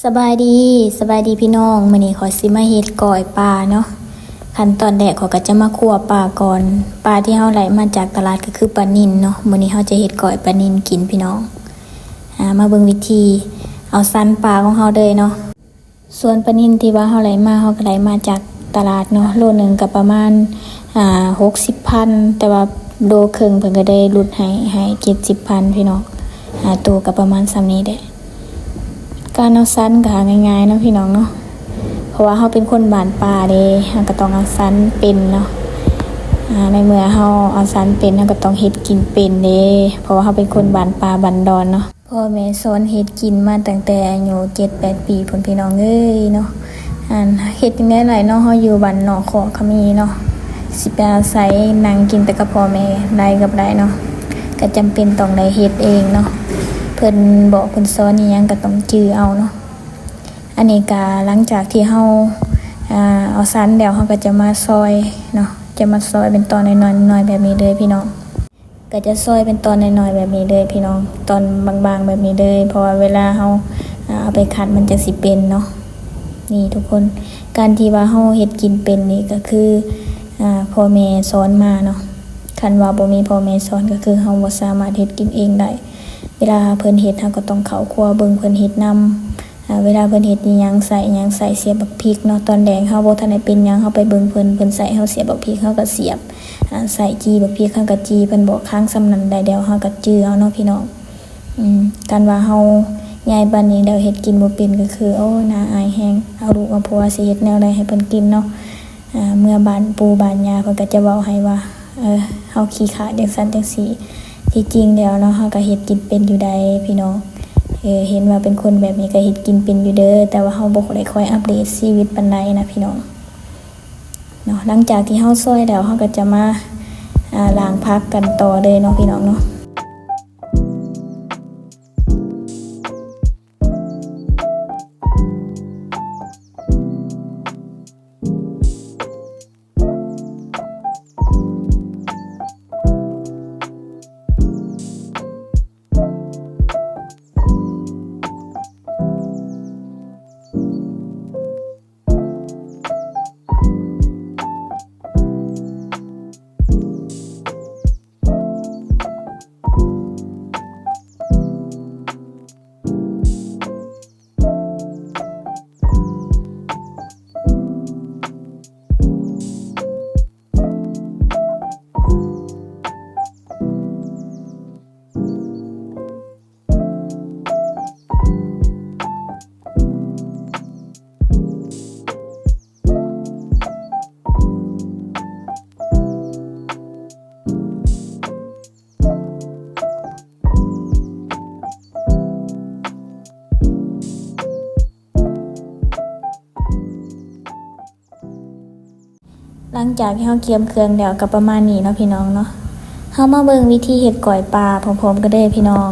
ສະບາຍດີ ສະບາຍດີພີ່ນ້ອງ ມື້ນີ້ຂ້ອຍຊິມາເຮັດກ້ອຍປາເນາະ. ຂັ້ນຕອນແລກຂ້ອຍກໍຈະມາຂົ້ວປາກ່ອນ. ປາທີ່ເຮົາໄດ້ມາຈາກຕະຫຼາດກໍຄືປານິນເນາະ. ມື້ນີ້ເຮົາຈະເຮັດກ້ອຍປານິນກິນພີ່ນ້ອງ. ອາ ມາເບິ່ງວິທີເອົາສັນປາຂອງເຮົາເລີຍເນາະ. ສ່ວນປານິນທີ່ວ່າເຮົາໄດ້ມາ ເຮົາກໍໄດ້ມາຈາກຕະຫຼາດເນາະ. ໂລໜຶ່ງກໍປະມານ ອ່າ ຫົກສິບພັນ ແຕ່ວ່າໂລເຄິ່ງເພິ່ນກໍໄດ້ຫຼຸດໃຫ້ ໃຫ້ເຈັດສິບພັນພີ່ນ້ອງ. ອ່າ ໂຕກໍປະມານສ່ຳນີ້ແຫຼະ. ການເອົາສັນກໍຫາງ່າຍໆເນາະພີ່ນ້ອງເນາະ ເພາະວ່າເຮົາເປັນຄົນບ້ານປ່າເດ້ ເຮົາກໍຕ້ອງເອົາສັນເປັນເນາະ. ອ່າ ໃນເມື່ອເຮົາເອົາສັນເປັນ ເຮົາກໍຕ້ອງເຮັດກິນເປັນເດ້ ເພາະວ່າເຮົາເປັນຄົນບ້ານປ່າບ້ານດອນເນາະ. ພໍ່ແມ່ສອນເຮັດກິນມາຕັ້ງແຕ່ອາຍຸເຈັດແປດປີພຸ້ນ ພີ່ນ້ອງເອີຍເນາະ. ອັນ ເຮັດຈັ່ງໃດໄດ້ເນາະ ເຮົາຢູ່ບ້ານນອກຄອກກໍມີເນາະ ຊິໄປອາໄສນັ່ງກິນແຕ່ກັບພໍ່ແມ່ໄດ້ກໍບໍ່ໄດ້ເນາະ ກໍຈຳເປັນຕ້ອງໄດ້ເຮັດເອງເນາະ. ເພິ່ນບອກເພິ່ນສອນອີ່ຫຍັງກໍຕ້ອງຈື່ເອົາເນາະ. ອັນນີ້ກໍຫຼັງຈາກທີ່ເຮົາ ອ່າ ເອົາສັນແລ້ວ ເຮົາກໍຈະມາຊອຍເນາະ ຈະມາຊອຍເປັນຕອນນ້ອຍໆ ນ້ອຍໆ ແບບນີ້ເລີຍພີ່ນ້ອງ. ກໍຈະຊອຍເປັນຕອນນ້ອຍໆ ແບບນີ້ເລີຍພີ່ນ້ອງ ຕອນບາງໆ ແບບນີ້ເລີຍ ເພາະວ່າເວລາເຮົາ ອ່າ ເອົາໄປຂັດມັນຈັ່ງຊິເປັນເນາະ. ນີ້ທຸກຄົນ ການທີ່ວ່າເຮົາເຮັດກິນເປັນນີ້ກໍຄື ອ່າ ພໍ່ແມ່ສອນມາເນາະ. ຄັນວ່າບໍ່ມີພໍ່ແມ່ສອນ ກໍຄືເຮົາບໍ່ສາມາດເຮັດກິນເອງໄດ້. ເວລາເພິ່ນເຮັດ ເຮົາກໍຕ້ອງເຂົ້າຄົວເບິ່ງເພິ່ນເຮັດນຳ. ອ່າ ເວລາເພິ່ນເຮັດອີ່ຫຍັງ ໃສ່ອີ່ຫຍັງ ໃສ່ສຽບບັກພິກເນາະ. ຕອນແລກເຮົາບໍ່ທັນໄດ້ເປັນຫຍັງ ເຮົາໄປເບິ່ງເພິ່ນ ເພິ່ນໃສ່ ເຮົາສຽບບັກພິກ ເຮົາກໍສຽບ ອ່າ ໃສ່ຈີ່ບັກພິກ ເຮົາກໍຈີ່ ເພິ່ນບອກຄ້າງສ່ຳນັ້ນໄດ້ແລ້ວ ເຮົາກໍຈື່ເອົາເນາະພີ່ນ້ອງ. ອືມ ຄັນວ່າເຮົາໃຫຍ່ປານນີ້ແລ້ວເຮັດກິນບໍ່ເປັນ ກໍຄື ໂອ້ ໜ້າອາຍແຮງ ເອົາລູກເອົາຜົວຊິເຮັດແນວໃດໃຫ້ເພິ່ນກິນເນາະ. ອ່າ ເມື່ອບ້ານປູ່ບ້ານຍ່າເພິ່ນກໍຈະເວົ້າໃຫ້ວ່າ ເອີ ເຮົາຂີ້ຂາດຈັ່ງຊັ້ນຈັ່ງຊີ້. ທີ່ຈິງແລ້ວເນາະ ເຮົາກໍເຮັດກິນເປັນຢູ່ໃດ໋ພີ່ນ້ອງ. ເອີ ເຫັນວ່າເປັນຄົນແບບນີ້ກໍເຮັດກິນເປັນຢູ່ເດີ ແຕ່ວ່າເຮົາບໍ່ໄດ້ຄ່ອຍອັບເດດຊີວິດປານໃດນະພີ່ນ້ອງເນາະ. ຫຼັງຈາກທີ່ເຮົາຊອຍແລ້ວ ເຮົາກໍຈະມາ ອ່າ ລ້າງຜັກກັນຕໍ່ເລີຍເນາະພີ່ນ້ອງເນາະ. ຫຼັງຈາກທີ່ເຮົາກຽມເຄື່ອງແລ້ວກໍປະມານນີ້ເນາະພີ່ນ້ອງເນາະ. ເຮົາມາເບິ່ງວິທີເຮັດກ້ອຍປາພ້ອມໆກັນເດີພີ່ນ້ອງ.